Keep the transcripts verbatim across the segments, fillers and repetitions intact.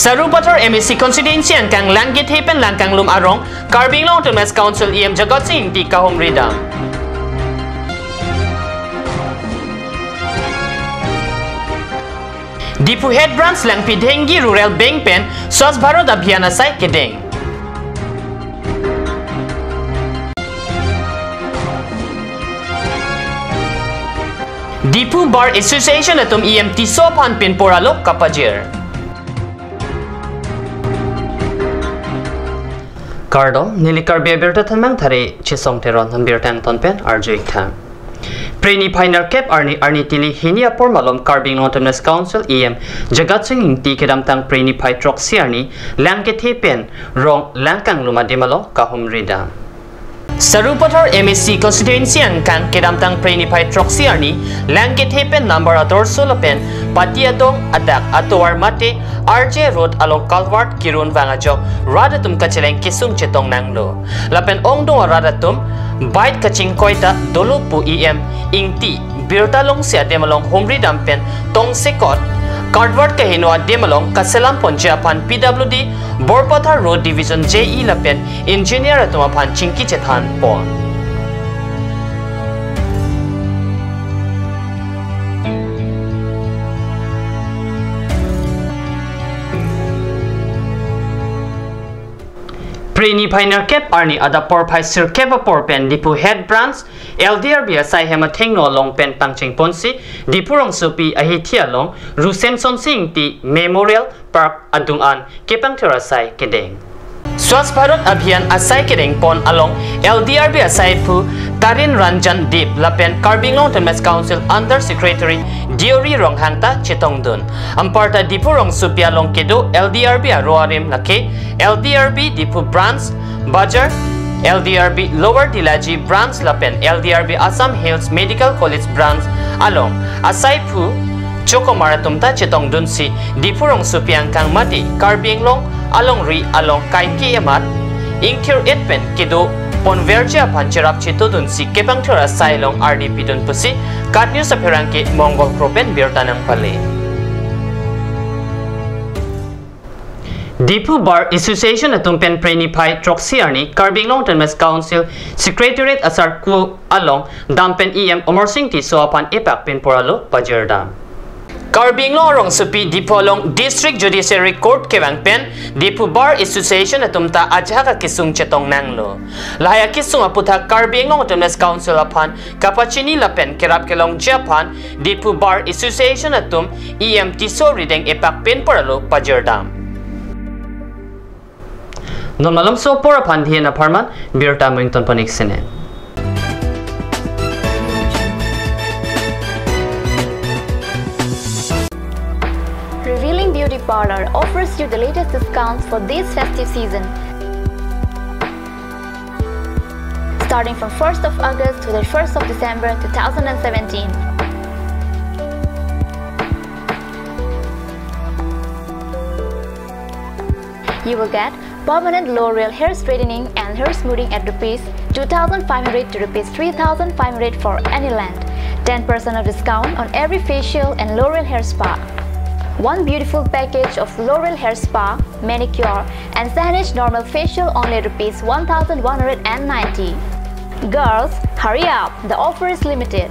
Sarupathar M A C constituency angkang Langkethe pen Langkanglum arong Karbi Anglong Autonomous Council E M Jagat Sing Engti kahumri dam. Diphu Head Branch Langpi Dhengi Rural Bank pen Swachh Bharat Abhiyan asai kedeng. Diphu Bar Association atum E M Tisso aphan pinpur alo kapajir. Kardom, neli Karbi Abirta Thanmang Thare Chisong Teron, birta angton pen arju-ik tha. Phre niphai nerkep arni, arni tili hini apor malom Karbi Anglong Autonomous Council E M Jagat Sing Engti kedamtang phre niphai throksi arni Langkethe pen rong Langkanglum adim along kahumri dam. Sarupathar M A C constituency angkang kedamtang phre niphai throksi arni Langkethe pen number atorso lapen Pati adong adak atovar mate R J Road along culvert kirun vang ajok rat atum kacheleng kesung chetong nanglo. Lapen ongdung arat atum bike kachingkoi ta dolo pu E M Engti birta longsi adim along humri dam pen tongsekot culvert kaheno adim along kaselam ponji aphan P W D Borpathar Road Division J E lapen engineer atum aphan chingki chethan pon. Phre niphai nerkep arni adap porphai sirkep apor pen Diphu Head Branch L D R B asai hem athengno along pen pangcheng ponsi Diphu rongsopi ahithi along Ru Semsonsing Engti Memorial Park adung an kepangthir asai kedeng. Swachh Bharat Abhiyan asai kedeng pon along L D R B asaiphu Tarin Ranjan Dip lapen Karbi Anglong Autonomous Council Under Secretary Deori Ronghang ta chetongdun. Anparta Diphu rongsopi along kedo L D R B aro arim lake L D R B Diphu Branch, Bajar, L D R B Lower Dilaji Branch lapen L D R B Assam Hills Medical College Branch along asaiphu chokomar atum ta chetongdunsi Diphu rongsopi angkang mate Karbi Anglong alongri along kaike amat ingthir-et pen kedo ponverji aphan cherap chetodunsi kepangthir asai along ardi pidun pusi KAT News apherangke Mongol Kro pen birta nangpale. Diphu Bar Association atum pen phre niphai throksi arni Karbi Anglong Autonomous Council Secretariat asarku along dam pen E M Amarsing Tisso aphan epak pinpur alo pajir dam. Karbi Anglong arongsopi Diphu along District Judiciary Court kevang pen Diphu Bar Association atum ta ajahak akesung chetong nanglo. Lahai akesung aputhak Karbi Anglong Autonomous Council aphan kapachini lapen kerap kelongji aphan Diphu Bar Association atum E M Tisso arideng epak pinpur alo pajir dam. Non malomso apor aphan dien apharman birta mengton panik sene. Revealing Beauty Parlor offers you the latest discounts for this festive season. Starting from first of August to the first of December two thousand seventeen. You will get permanent L'Oreal hair straightening and hair smoothing at rupees two thousand five hundred to rupees three thousand five hundred for any length. Ten percent of discount on every facial and L'Oreal hair spa. One beautiful package of L'Oreal hair spa, manicure, and Saneesh normal facial only rupees one thousand one hundred and ninety. Girls, hurry up! The offer is limited.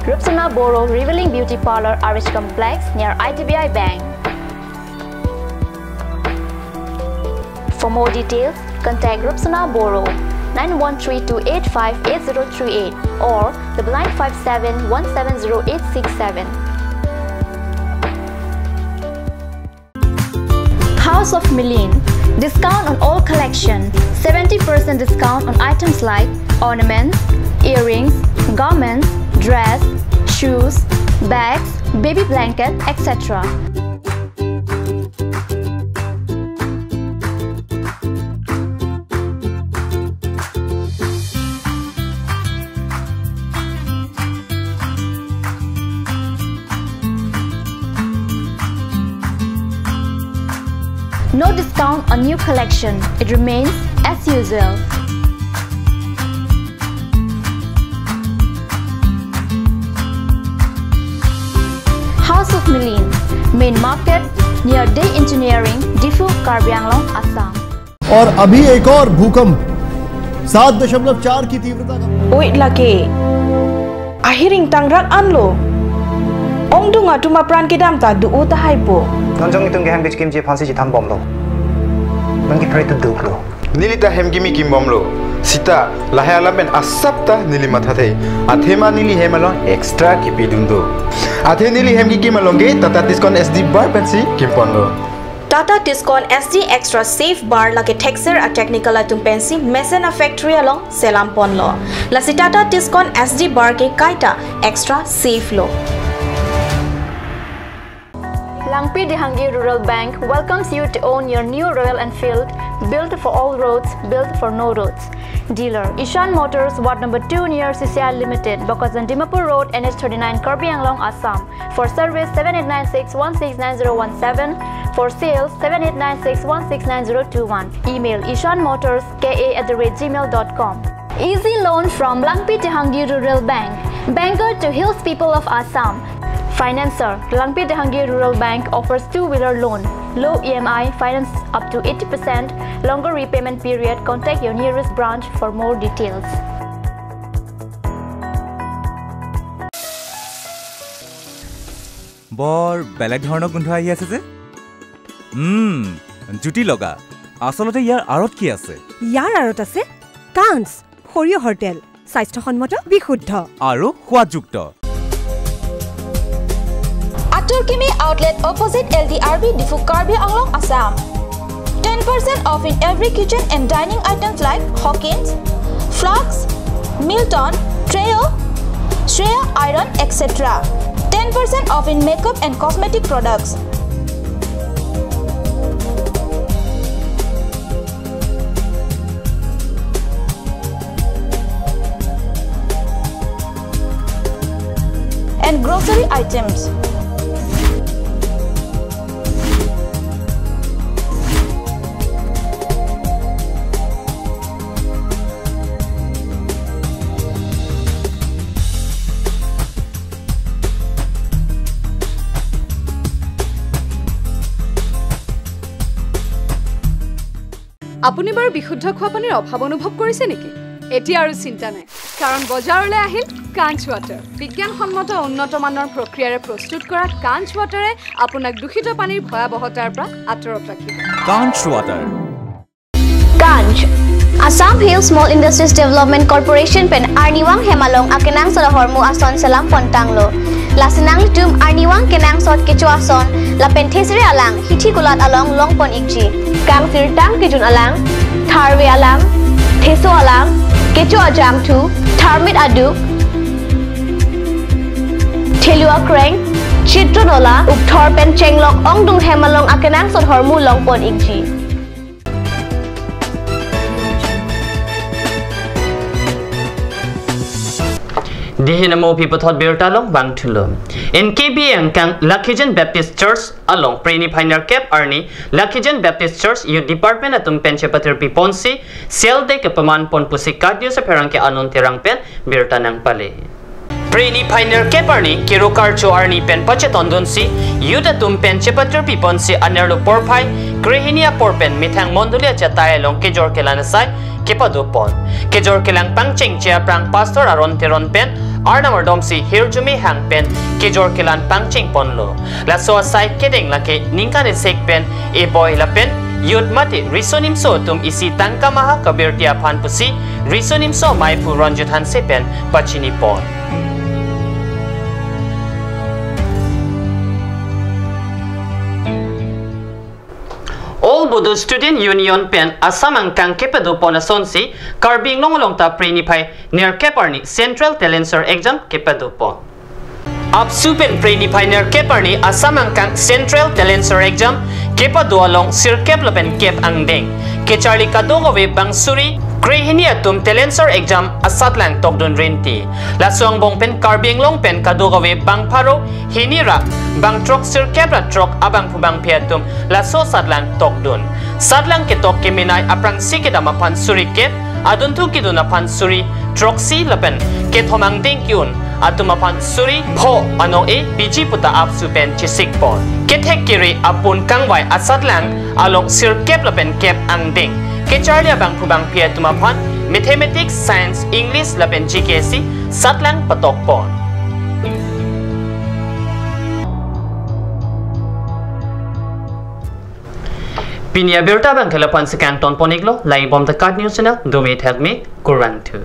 Rupsona Boro Revealing Beauty Parlor, R H Complex, near I D B I Bank. For more details, contact Rupsona Boro, nine one three two eight five eight zero three eight or double nine five seven one seven zero eight six seven. House of Milen. Discount on all collection. Seventy percent discount on items like ornaments, earrings, garments, dress, shoes, bags, baby blanket, et cetera. No discount on new collection. It remains as usual. House of Mileen, main market, near Dey Engineering, Diphu, Karbi Anglong, Assam. और अभी एक और भूकंप, सात दशमलव चार की तीव्रता का। Oi lake, ahiring tangrak anlo. Ongdung atum apran kedam ta do-o tahai po. Non jong itum kehem kechikimji aphansi chethambomlo. Non kephere tu duklo. Neli ta hem kimi kimbomlo. Sita, lahai alam pen asap ta neli mathathe. Athema neli hem along extra kipidun do. Athe neli hem kikim along ke Tata Tiscon S D bar pensi kimponlo. Tata Tiscon S D Extra Safe Bar lake thekser a-technical atum pensi mesen a-factory along selam ponlo. Lasi Tata Tiscon S D bar ke kaita extra safe lo. Langpi Dehangi Rural Bank welcomes you to own your new Royal Enfield, built for all roads, built for no roads. Dealer, Ishan Motors, Ward number two near C C I Limited, Bokajan Dimapur Road, N H thirty-nine, Karbi Anglong, Assam. For service, seven eight nine six one six nine zero one seven. For sales, seven eight nine six one six nine zero two one. Email ishan motors K A at the rate gmail dot com. Easy loan from Langpi Dehangi Rural Bank. Banker to Hills People of Assam. Financer, Langpi Dehangi Rural Bank offers two-wheeler loan, low E M I, finance up to eighty percent, longer repayment period. Contact your nearest branch for more details. বৰ বেলেগ ধৰণৰ গোন্ধ আহি আছে যে। উম, জুতি লগা। আচলতে ইয়াৰ আঁৰত কি আছে? ইয়াৰ আঁৰত আছে কাঞ্চ, সৰিয়হৰ তেল, স্বাস্থ্যসন্মত, বিশুদ্ধ। আৰু সোৱাদযুক্ত। Atur Kimi Outlet, opposite L D R B, Diphu, Karbi Anglong, Assam. Ten percent off in every kitchen and dining items like Hawkins, flasks, Milton, Trio, Shreya iron, et cetera. Ten percent off in makeup and cosmetic products. And grocery items. আপুনি বাৰু বিশুদ্ধ খোৱা পানীৰ অভাৱ অনুভৱ কৰিছে নেকি? এতিয়া আৰু চিন্তা নাই, কাৰণ বজাৰলৈ আহিল কাঞ্চ ৱাটাৰ। বিজ্ঞানসন্মত উন্নত মানৰ প্ৰক্ৰিয়াৰে প্ৰস্তুত কৰা কাঞ্চ ৱাটাৰে আপোনাক দূষিত পানীৰ ভয়াৱহতাৰ পৰা আঁতৰত ৰাখিব। কাঞ্চ water. Kanch, Assam Hill Small Industries Development Corporation pen arnivang hem along akenangsot ahormu ason selam pontanglo. Lasi nanglitum arnivang kenangsot kecho ason lapen thesere alang hithi kulat along longpon ikji. Kangsirtang kejun alang, tharve alang, theso alang, kecho ajangthu, tharmit aduk, thelu akreng, chitron ola, ukthor pen chenglok ongdung hem along akenangsot ahormu longpon ikji. Dihin amo pi puthot birta along vangthulo. N K B angkang Lakhijan Baptist Church along Preni phai nerkep arni Lakhijan Baptist Church Youth Department atum pen chepatir piponsi Sel Day kepaman pon pusi Kat News apherangke Anon Terang pen birta nangpale. Preni phai nerkep arni Kero Karcho arni pen pachetondunsi youth atum pen chepatir piponsi anerlo porphai krehini apor pen methang mondoli achatai along kejor kelang asai kepadopon. Kejor kelang pangchengche aphrang Pastor Aron Teron pen arnam ardomsi hirjume hang pen kejor kelang pangchengponlo. Laso asai kedeng lake ningkan esek pen eboi lapen youth mate riso nimso atum isi tangka maha kabirti aphan pusi riso nimso amei pu Ronjit Hanse pen pachinipon. All Bodo Student Union pen Assam angkang kepadopon asonsi Karbi Anglong along ta Preni phai nerkep arni Central Talent Search Exam kepadopon. AAPSU pen Preni phai nerkep arni Assam angkang Central Talent Search Exam kepado along sirkep lapen kep angdeng kecharli kadokave bang suri krehini atum Talent Search exam asatlang tokdun rinti. Laso angbong pen Karbi Anglong pen kadokave bang pharo hini ra bang throk sirkep ra throk abangphu bangphi atum laso satlang tokdun. Satlang ketok kemenei aphrangsi kedam aphan suri kep, adunthu kedun aphan suri throksi lapen kethom angdeng ke-un atum aphan suri pho anong-e piji puta apsu pen chesikpon. Kethek kere apun kangvai asatlang along sirkep lapen kep angdeng kecharli abangphu bangphi atum aphan Mathematics, Science, English lapen G K si satlang patokpon. Pini abirta abang ke lapu-an si kangtonpon-iklo, laibom The Cut News Channel, do me, help me, kurvangthu.